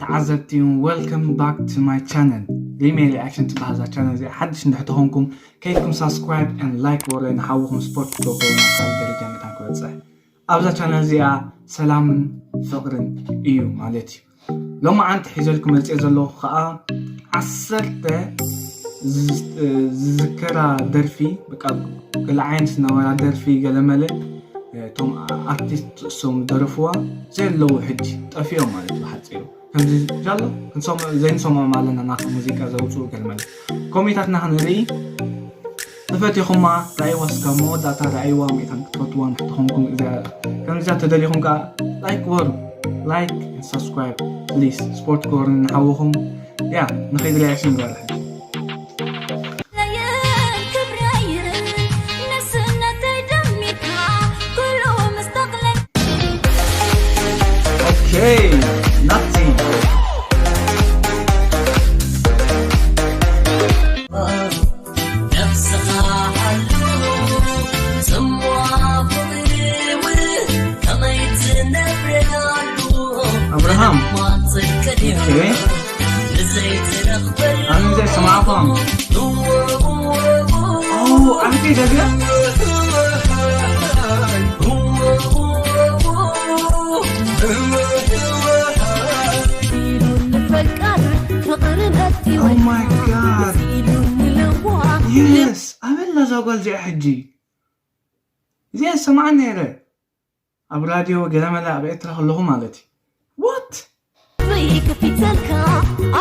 ተዓዘብቲ፣ welcome back to my channel። ሪሜ ሪኣክሽን ትበሃል እዛ ቻነል እዚኣ። ሓድሽ እንድሕር ተኾንኩም ከይድኩም ሳብስክራይብ and ላይክ ወረ ንሓውኹም ስፖርት ክትገብሩ ናብ ካልእ ደረጃ መታን ክበፅሕ ኣብዛ ቻነል እዚኣ ሰላምን ፍቕርን እዩ ማለት እዩ። ሎማዓንቲ ሒዘልኩም መፅእ ዘለኹ ከዓ ዓሰርተ ዝዝ- ዝዝከራ ደርፊ፣ በቃ ገለ ዓይነት ዝነበራ ደርፊ ገለመለ፣ እቶም ኣርቲስት እሶም ዝደረፍዋ ዘየለዉ ሕጂ ጠፊኦም ማለት እዩ ብሓፂሩ። ከምዚ ጃሎ ክንሰምዖ ዘይንሰምዖም ኣለና፣ ናቱ ሙዚቃ ዘውፅኡ ገለመለ ኮሜንታትና ክንርኢ። ተፈቲኹማ ራእይዋ እስካብ መወዳእታ ራእይዋ መይታን ክትፈትዋ እንተኾንኩም እዚኣ ከምዚኣ ተደሊኹም ከዓ ላይክ ግበሩ። ላይክ ሳብስክራይብ ፕሊስ ስፖርት ግበሩ ንሓውኹም። ያ ንኸይድ ሪያክሽን ግበሩ። ክብረይን ክብረይን ንስነተይ ደሚካ ኩሉ ምስ ተቕለል ኦኬ ናቲ ነፍስኻ ሓሉ ጽምዋ ፍቕሪ እውን ከመይ ትነብረሉ ኣብርሃም ማጽቅድ ኦኬ ንዘይትረኽበሉ ኣነ ዘይሰማዕኳም ኦ ኣንቴ ደግረ ኢሉ ንፈቃር ፍቕሪ መቲወ Oh my God. ኢሉ ንልዋ የስ ኣበላ እዛ ጓል እዚኣ ሕጂ እዚኣ ሰማዓ ነይረ ኣብ ራድዮ ገለመለ ኣብ ኤርትራ ከለኹ ማለት እዩ ዋት ከፊተልካ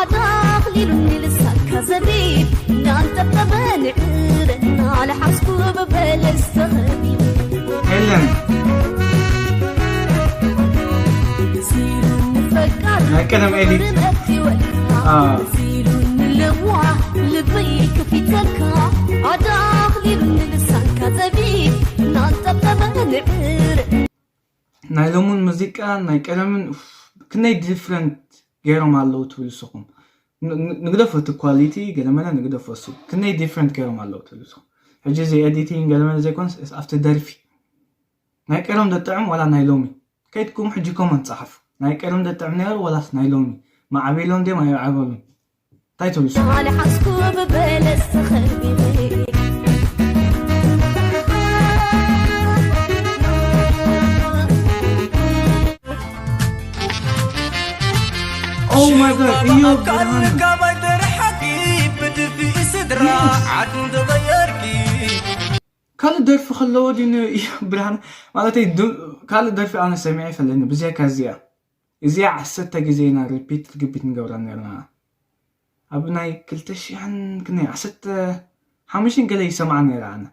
ኣዳኽሊሉኒ ልሳንካ ዘቢብ ናንጠብጠበ ንዕረ ናልሓዝኩ ብበለስ ተኸቢብ የለን ሲሉኒ ፈቃር ናይ ቀደም ኤዲት መቲወልካ አ። ሲሉኒ ልዋ ልበይ ከፊተልካ ኣዳኽሊሉኒ ልሳንካ ዘቢብ ናንጠብጠበ ንዕረ ናይ ሎሙን ሙዚቃ ናይ ቀደምን ኡፍ፣ ክንደይ ዲፍረንት ገይሮም ኣለዉ ትብል ንስኹም ን- ን- ንግደፎ እቲ ኳሊቲ ገለመለ ንግደፎ እሱ ክንደይ ዲፍረንት ገይሮም ኣለዉ ትብል ንስኹም ሕጂ እዚ ኤዲቲንግ ገለመለ ዘይኮንስ ኣብቲ ደርፊ ናይ ቀደም ደጥዕም ዋላ ናይ ሎሚ ከይድኩም ሕጂ ኮመንት ጸሓፉ ናይ ቀደም ደጥዕም ነይሩ ዋላስ ናይ ሎሚ ማዕቢሎም ድዮም ኣይዓበሉን እንታይ ትብሉ ንስኹም ኣልሓዝኩ ብበለስ ተኸቢበ Oh my God, እዮብ ብርሃኑ። ካብ ኣይትርሓቂ ብድፊ ስድራ Yes. ዓዱ ተቐየርኪ ካልእ ደርፊ ከለዎ ድዩ እዮብ ብርሃኑ? ማለተይ ዱ- ካልእ ደርፊ ኣነ ሰሚዐ ይፈለኒ ብዘይካ እዚኣ። እዚኣ ዓሰርተ ግዜ ኢና ሪፒት ርግቢት ንገብራ ነርና። ኣብ ናይ ክልተ ሽሕን ክንደይ ዓሰርተ ሓሙሽተን ገለ ይሰምዓ ነይረ ኣነ።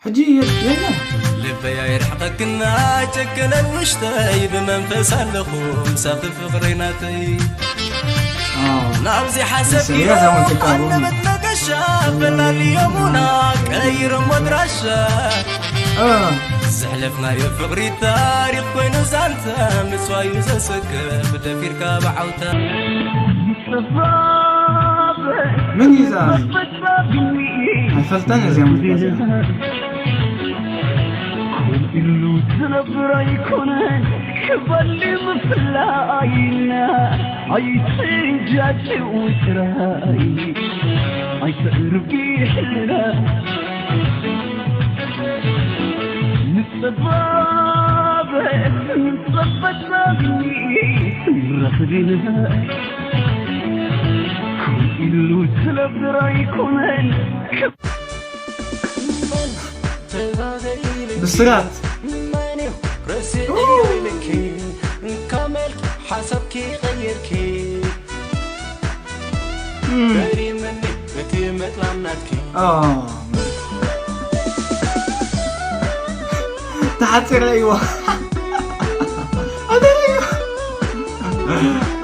ሕጂ የ- የለን። ልበይ ኣይርሕቐክን ኣይጨክነን ውሽጠይ ብመንፈስ ኣለኹ ምሳኺ ፍቕረይ ናተይ ኣዎ። ናብዚ ሓሰብኪ ሰሚራ ዛመን ተቃወሙ። ኣለበት መገሻ ፈላልዮሙና ቀይሮም ኣድራሻ እ፣ ዘሕለፍናዮ ፍቕሪ ታሪኽ ኮይኑ ዛንታ ምጽዋዩ ዘሰክፍ ደፊርካ ብዓውታ ምን ይዛ? ኣይፈልጠን እዚኣ ሙዚቃ እዚኣ። ኢሉ ዝነብር ኣይኮነን ክበሊ ምፍላይና ኣይትንጃጭው ጥራይ ኣይተዕርጊ ሕልና ንጸባበ ንጸበታግኒ ንረኽብና ኢሉ ዝነብር ኣይኮነን ብስራት ሓሳብኪ ቀይርኪ ገሪምኒ እቲ ምጥላም ናትኪ ኦ፣ ተሓፂረ እይዋ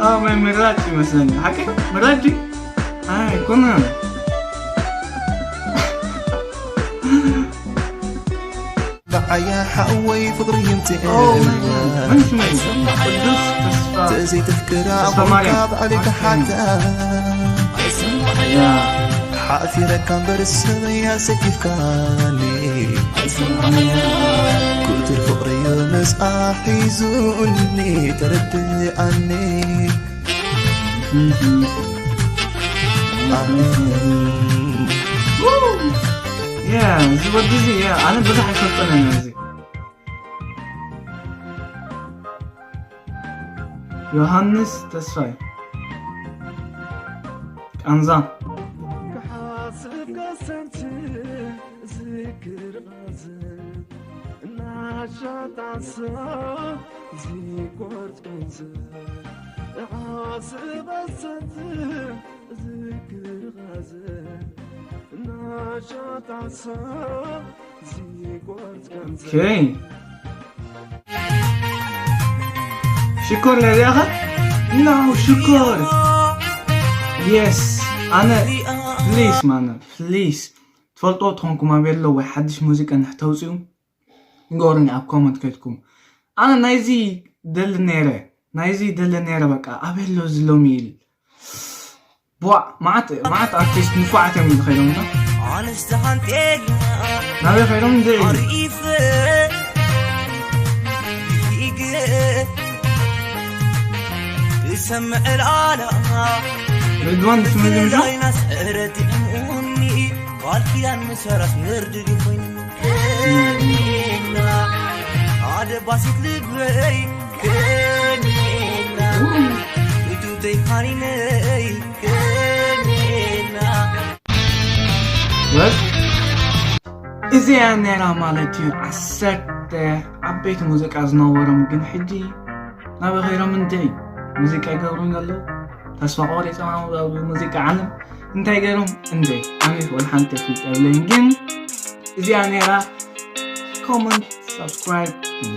ኣመይ ምራጭ ይመስለኒ ሓቂ ምራጭ ኣይኮነን ብዓያ ሓወይ ፍቕሪ ይምፅእ ኦ ማይ ጋድ መን ስመይ ቅዱስ ተስፋ ዘይትፍቅራ ተስፋ ኾንካ ማርያም ባዕለይ ተሓታ ያ ሓፊረካ እምበር ሰበይ ኣሰኪፍካኒ ክቱር ፍቕሪ ምስኣ ሒዙኒ ተረድኣኒ Yeah, እዚ ወዲ እዚ፣ yeah፣ ኣነ ብዙሕ ኣይፈልጦን እየ ነዚ። ዮሃንስ ተስፋይ፣ ቃንዛ። ኦኬ። ሽኮር ለዚኣኸ? No፣ ሽኮር። Yes። ኣነ ፕሊስ ማነ ፕሊስ ትፈልጦ ትኾንኩም ኣበሎ ወይ ሓድሽ ሙዚቃ ንሕተውፅኡ ንገሩኒ ኣብ ኮመንት ከድኩም። ኣነ ናይዚ ደሊ ነይረ ናይዚ ደሊ ነይረ በቃ ኣበሎ ዝሎም ኢል። ቧዕ፣ መዓት መዓት ኣርቲስት ንፉዓት እዮም ዝኸይዶም እዛ። ኣነስ ተሃንጤ ናበይ ኸይዶም እንደ ኣርኢፍ ይግ እሰምዕ ላላ ርድዋን ስምዝምዞ ላይናስ ረቲዕምኡኒ ቃል ኪዳን ምሰራስ ምርድድ ኮይኑ ከኒና ሓደ ባሲት ልበይ ከኒና እቱተይ ሃኒነይ ከኒና ወዝ እዚኣ ነራ ማለት እዩ። ዓሰርተ ዓበይቲ ሙዚቃ ዝነበሮም ግን ሕጂ ናበይ ኸይሮም እንድዒ ሙዚቃ ይገብሩን ኣለዉ። ተስፋ ቆሪጾም ኣብ ሙዚቃ ዓለም እንታይ ገይሮም እንድዒ ኣነ ወላ ሓንቲ ፍልጠ የብለይን። ግን እዚኣ ነራ ኮመንት ሳብስክራይብ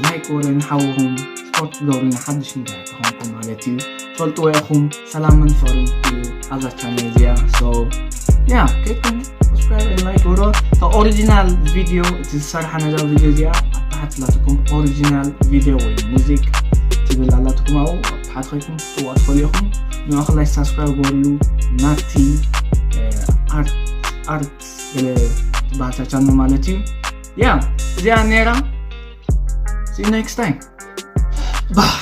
ላይክ ወረ ንሓውኹም ስፖርት ትገብሩና ሓድሽ እንታይ ተኾንኩም ማለት እዩ ትፈልጥዎ ኢኹም። ሰላምን ፍቕርን እዩ ኣብዛ ቻነል እዚኣ። So yeah ከይድኩም ሳብስክራይብ ላይክ ወረ። እታ ኦሪጂናል ቪድዮ እቲ ዝሰርሓ ነዛ ቪድዮ እዚኣ ኣብ ታሕቲ ላትኩም ኦሪጂናል ቪድዮ ወይ ሙዚክ ትብል ኣላትኩም ኣብኡ ኣብ ታሕቲ ከይድኩም ክትዋ ትፈልዩ ኢኹም። ንዕኡ ክላይ ሳብስክራይብ ገበርሉ ናቲ ኣርት ኣርት ገለ ትበሃል ቻነል ማለት እዩ። Yeah እዚኣ ነራ። See you next time. Bye.